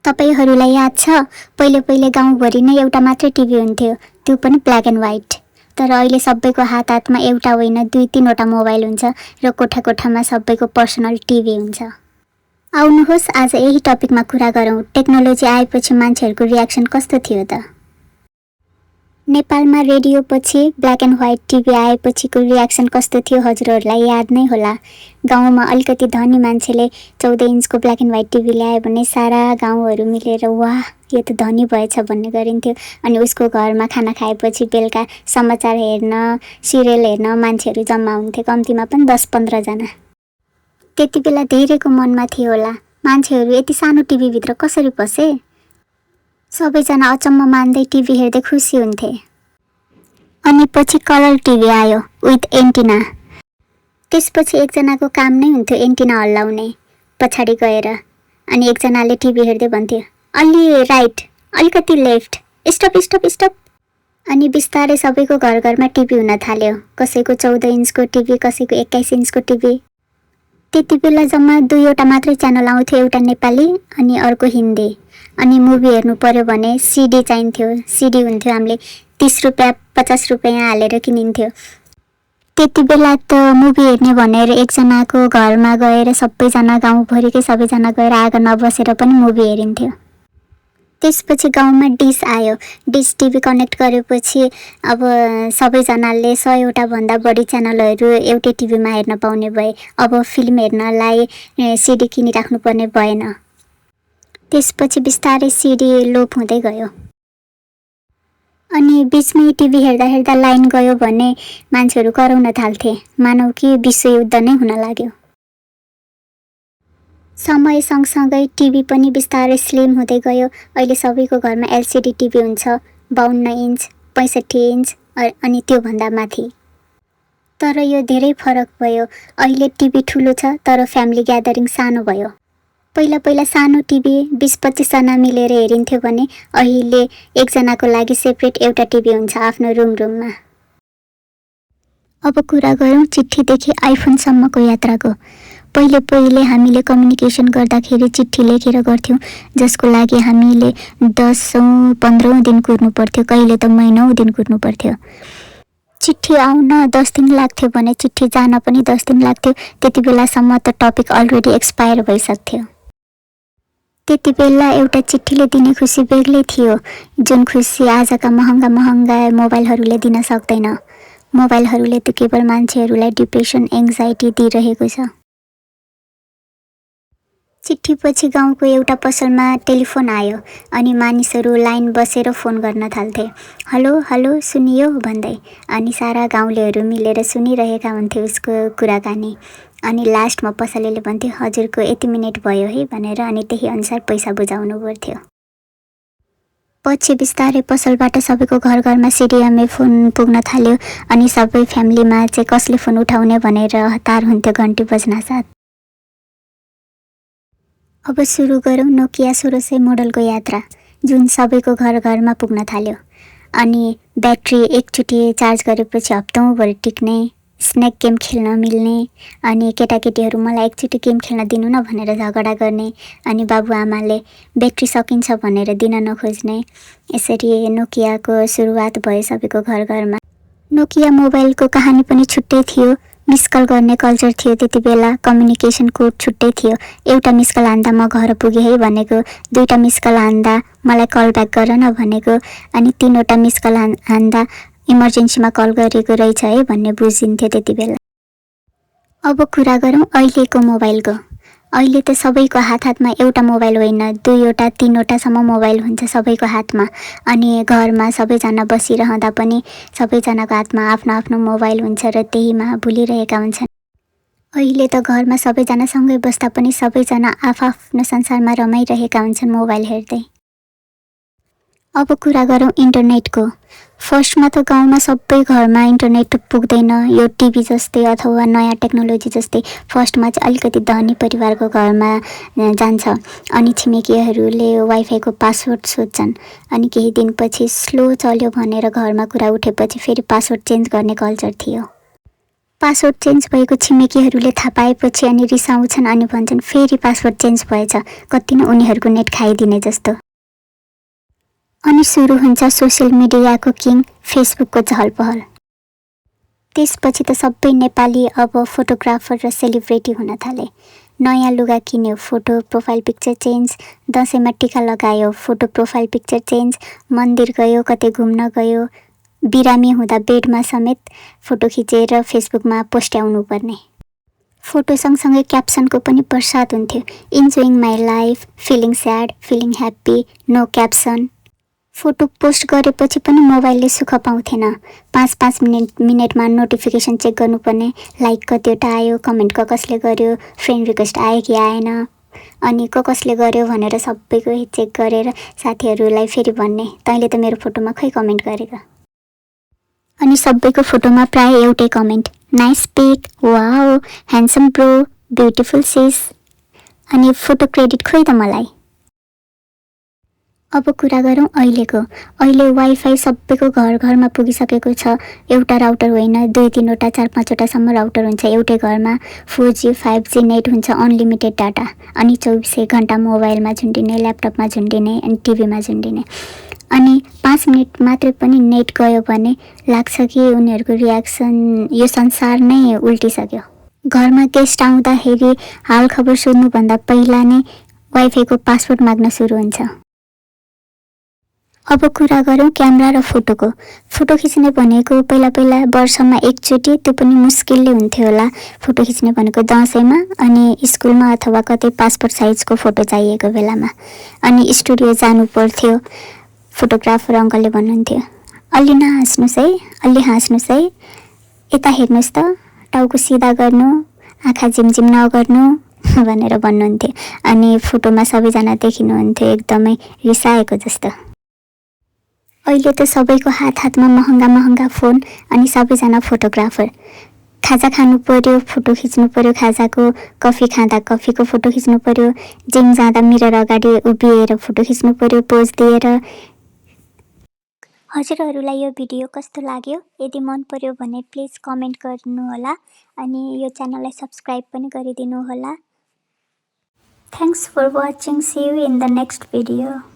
तपाईहरुलाई याद छ पहिले गाउँभरि नै एउटा मात्रै टिभी हुन्थ्यो, त्यो पनि ब्ल्याक एन्ड व्हाइट। तर अहिले सबैको हातमा एउटा होइन 2-3वटा मोबाइल हुन्छ र कोठा-कोठामा सबैको पर्सनल टिभी हुन्छ। आउनुहोस् आज यही टपिकमा कुरा गरौँ। टेक्नोलोजी आएपछि मान्छेहरूको रियाक्सन कस्तो थियो त? नेपालमा रेडियोपछि ब्ल्याक एन्ड व्हाइट टिभी आएपछिको रियाक्सन कस्तो थियो हजुरहरूलाई याद नै होला। गाउँमा अलिकति धनी मान्छेले 14 इन्चको ब्ल्याक एन्ड व्हाइट टिभी ल्यायो भने सारा गाउँहरू मिलेर वाह यो त धनी भएछ भन्ने गरिन्थ्यो। अनि उसको घरमा खाना खाएपछि बेलुका समाचार हेर्न सिरियल हेर्न मान्छेहरू जम्मा हुन्थे, कम्तीमा पनि 10-15 जना। त्यति बेला धेरैको मनमा थियो होला मान्छेहरू यति सानो टिभीभित्र कसरी पसे? सबैजना अचम्म मान्दै टिभी हेर्दै खुसी हुन्थे। अनि पछि कलर टिभी आयो विथ एन्टिना। त्यसपछि एकजनाको काम नै हुन्थ्यो एन्टिना हल्लाउने पछाडि गएर। अनि एकजनाले टिभी हेर्दै भन्थ्यो अलि राइट अलिकति लेफ्ट स्टप स्टप स्टप। अनि बिस्तारै सबैको घरमा टिभी हुन थाल्यो। कसैको 14 इन्चको टिभी, कसैको 21 इन्चको टिभी। त्यति बेला जम्मा 2वटा मात्रै च्यानल आउँथ्यो, एउटा नेपाली अनि अर्को हिन्दी। अनि मुभी हेर्नु पर्यो भने सिडी चाहिन्थ्यो। सिडी हुन्थ्यो हामीले 30 रुपैयाँ 50 रुपैयाँ हालेर किनिन्थ्यो। त्यति बेला त मुभी हेर्ने भनेर एकजनाको घरमा गएर सबैजना गाउँभरिकै सबैजना गएर आँगनमा बसेर पनि मुभी हेरिन्थ्यो। त्यसपछि गाउँमा डिस आयो। डिस टिभी कनेक्ट गरेपछि अब सबैजनाले 100वटा भन्दा बढी च्यानलहरू एउटै टिभीमा हेर्न पाउने भए। अब फिल्म हेर्नलाई सिडी किनिराख्नु पर्ने भएन। त्यसपछि बिस्तारै सिडी लोप हुँदै गयो। अनि बिचमै टिभी हेर्दा हेर्दा लाइन गयो भने मान्छेहरू कराउन थाल्थे, मानौ कि विश्वयुद्ध नै हुन लाग्यो। समय सँगसँगै टिभी पनि बिस्तारै स्लिम हुँदै गयो। अहिले सबैको घरमा एलसिडी टिभी हुन्छ, 52 इन्च 65 इन्च अनि त्योभन्दा माथि। तर यो धेरै फरक भयो। अहिले टिभी ठुलो छ तर फ्यामिली ग्यादरिङ सानो भयो। पहिला सानो टिभी 20-25 जना मिलेर हेरिन्थ्यो भने अहिले एकजनाको लागि सेपरेट एउटा टिभी हुन्छ आफ्नो रुममा। अब कुरा गरौँ चिठ्ठीदेखि आइफोनसम्मको यात्राको। पहिले हामीले कम्युनिकेसन गर्दाखेरि चिठ्ठी लेखेर गर्थ्यौँ, जसको लागि हामीले 10-15 दिन कुर्नु पर्थ्यो, कहिले त महिनौँ दिन कुर्नु पर्थ्यो। चिठ्ठी आउन 10 दिन लाग्थ्यो भने चिठ्ठी जान पनि 10 दिन लाग्थ्यो। त्यति बेलासम्म त टपिक अलरेडी एक्सपायर भइसक्थ्यो। त्यति बेला एउटा चिठ्ठीले दिने खुसी बेग्लै थियो, जुन खुसी आजका महँगा मोबाइलहरूले दिन सक्दैन। मोबाइलहरूले त केवल मान्छेहरूलाई डिप्रेसन एङ्जाइटी दिइरहेको छ। चिठ्ठीपछि गाउँको एउटा पसलमा टेलिफोन आयो अनि मानिसहरू लाइन बसेर फोन गर्न थाल्थे, हेलो हेलो सुनियो भन्दै। अनि सारा गाउँलेहरू मिलेर सुनिरहेका हुन्थे उसको कुराकानी। अनि लास्टमा पसलेले भन्थ्यो हजुरको यति मिनेट भयो है भनेर, अनि त्यही अनुसार पैसा बुझाउनु पर्थ्यो। पछि बिस्तारै पसलबाट सबैको घरमा सिडिएमए फोन पुग्न थाल्यो अनि सबै फ्यामिलीमा चाहिँ कसले फोन उठाउने भनेर हतार हुन्थ्यो घन्टी बज्नासाथ। अब सुरु गरौँ नोकिया 1600 मोडलको यात्रा, जुन सबैको घरमा पुग्न थाल्यो। अनि ब्याट्री एकचोटि चार्ज गरेपछि हप्तौँभरि टिक्ने, स्नेक गेम खेल्न मिल्ने, अनि केटाकेटीहरू मलाई एकचोटि गेम खेल्न दिनु न भनेर झगडा गर्ने, अनि बाबुआमाले ब्याट्री सकिन्छ भनेर दिन नखोज्ने। यसरी नोकियाको सुरुवात भयो सबैको घरमा। नोकिया मोबाइलको कहानी पनि छुट्टै थियो। मिस कल गर्ने कल्चर थियो त्यति बेला, कम्युनिकेसन कोड छुट्टै थियो। एउटा मिस कल हान्दा म घर पुगेँ है भनेको, 2टा मिस कल हान्दा मलाई कल ब्याक गर न भनेको, अनि 3वटा मिस कल हान्दा इमर्जेन्सीमा कल गरेको रहेछ है भन्ने बुझिन्थ्यो त्यति बेला। अब कुरा गरौँ अहिलेको मोबाइलको। अहिले त सबैको हातमा एउटा मोबाइल होइन 2वटा 3वटासम्म मोबाइल हुन्छ सबैको हातमा। अनि घरमा सबैजना बसिरहँदा पनि सबैजनाको हातमा आफ्नो आफ्नो मोबाइल हुन्छ र त्यहीमा भुलिरहेका हुन्छन्। अहिले त घरमा सबैजना सँगै बस्दा पनि सबैजना आफ्नो संसारमा रमाइरहेका हुन्छन् मोबाइल हेर्दै। अब कुरा गरौँ इन्टरनेटको। फर्स्टमा त गाउँमा सबै घरमा इन्टरनेट पुग्दैन, यो टिभी जस्तै अथवा नयाँ टेक्नोलोजी जस्तै फर्स्टमा चाहिँ अलिकति धनी परिवारको घरमा जान्छ अनि छिमेकीहरूले वाइफाईको पासवर्ड सोध्छन्। अनि केही दिनपछि स्लो चल्यो भनेर घरमा कुरा उठेपछि फेरि पासवर्ड चेन्ज गर्ने कल्चर थियो। पासवर्ड चेन्ज भएको छिमेकीहरूले थाहा पाएपछि अनि रिसाउँछन् अनि भन्छन् फेरि पासवर्ड चेन्ज भएछ, कति नै उनीहरूको नेट खाइदिने जस्तो। अनि सुरु हुन्छ सोसियल मिडियाको किङ फेसबुकको चहलपहल। त्यसपछि त सबै नेपाली अब फोटोग्राफर र सेलिब्रेटी हुन थाले। नयाँ लुगा किन्यो, फोटो प्रोफाइल पिक्चर चेन्ज, दसैँमा टिका लगायो, फोटो प्रोफाइल पिक्चर चेन्ज, मन्दिर गयो, कतै घुम्न गयो, बिरामी हुँदा बेडमा समेत फोटो खिचेर फेसबुकमा पोस्ट्याउनु पर्ने। फोटो सँगसँगै क्याप्सनको पनि बर्सात हुन्थ्यो। Enjoying my life, feeling sad, feeling happy, no caption. Photo post गरेपछि पनि मोबाइलले सुख पाउँथेन। 5-5 मिनटमा नोटिफिकेसन चेक गर्नुपर्ने, लाइक कतिवटा आयो, कमेन्ट कसले गर्यो, फ्रेन्ड रिक्वेस्ट आयो कि आएन, अनि कसले गर्यो भनेर सबैको चेक गरेर साथीहरूलाई फेरि भन्ने, तैँले त मेरो फोटोमा खै कमेन्ट गरेको। अनि सबैको फोटोमा प्राय एउटै comment, nice pic, wow, handsome bro, beautiful sis. अनि फोटो क्रेडिट खोइ त मलाई। अब कुरा गरौँ अहिलेको। अहिले वाइफाई सबैको घर घरमा पुगिसकेको छ। एउटा राउटर होइन, 2-3वटा 4-5वटासम्म राउटर हुन्छ एउटै घरमा। 4G 5G नेट हुन्छ, अनलिमिटेड डाटा, अनि 24 घन्टा मोबाइलमा झुन्डिने, ल्यापटपमा झुन्डिने, अनि टिभीमा झुन्डिने। अनि 5 मिनट मात्रै पनि नेट गयो भने लाग्छ कि उनीहरूको रियाक्सन यो संसार नै उल्टिसक्यो। घरमा गेस्ट आउँदाखेरि हालखबर सोध्नुभन्दा पहिला नै वाइफाईको पासवर्ड माग्न सुरु हुन्छ। अब कुरा गरौँ क्यामेरा र फोटोको। फोटो खिच्ने भनेको पहिला वर्षमा एकचोटि, त्यो पनि मुस्किलले हुन्थ्यो होला। फोटो खिच्ने भनेको दसैँमा, अनि स्कुलमा अथवा कतै पासपोर्ट साइजको फोटो चाहिएको बेलामा। अनि स्टुडियो जानु पर्थ्यो। फोटोग्राफर अङ्कलले भन्नुहुन्थ्यो, अलि नहाँस्नुहोस् है, अलि हाँस्नुहोस् है, यता हेर्नुहोस् त, टाउको सिधा गर्नु, आँखा झिमझिम नगर्नु भनेर भन्नुहुन्थ्यो। अनि फोटोमा सबैजना देखिनुहुन्थ्यो एकदमै रिसाएको जस्तो। अहिले त सबैको हातमा महँगा फोन, अनि सबैजना फोटोग्राफर। खाजा खानु पर्यो, फोटो खिच्नु पर्यो खाजाको, कफी खाँदा कफीको फोटो खिच्नु पर्यो, जिम जाँदा मिरर अगाडि उभिएर फोटो खिच्नु पर्यो पोज दिएर। हजुरहरूलाई यो भिडियो कस्तो लाग्यो? यदि मन पर्यो भने प्लिज कमेन्ट गर्नुहोला, अनि यो च्यानललाई सब्सक्राइब पनि गरिदिनु होला। Thanks for watching, see you in the next video.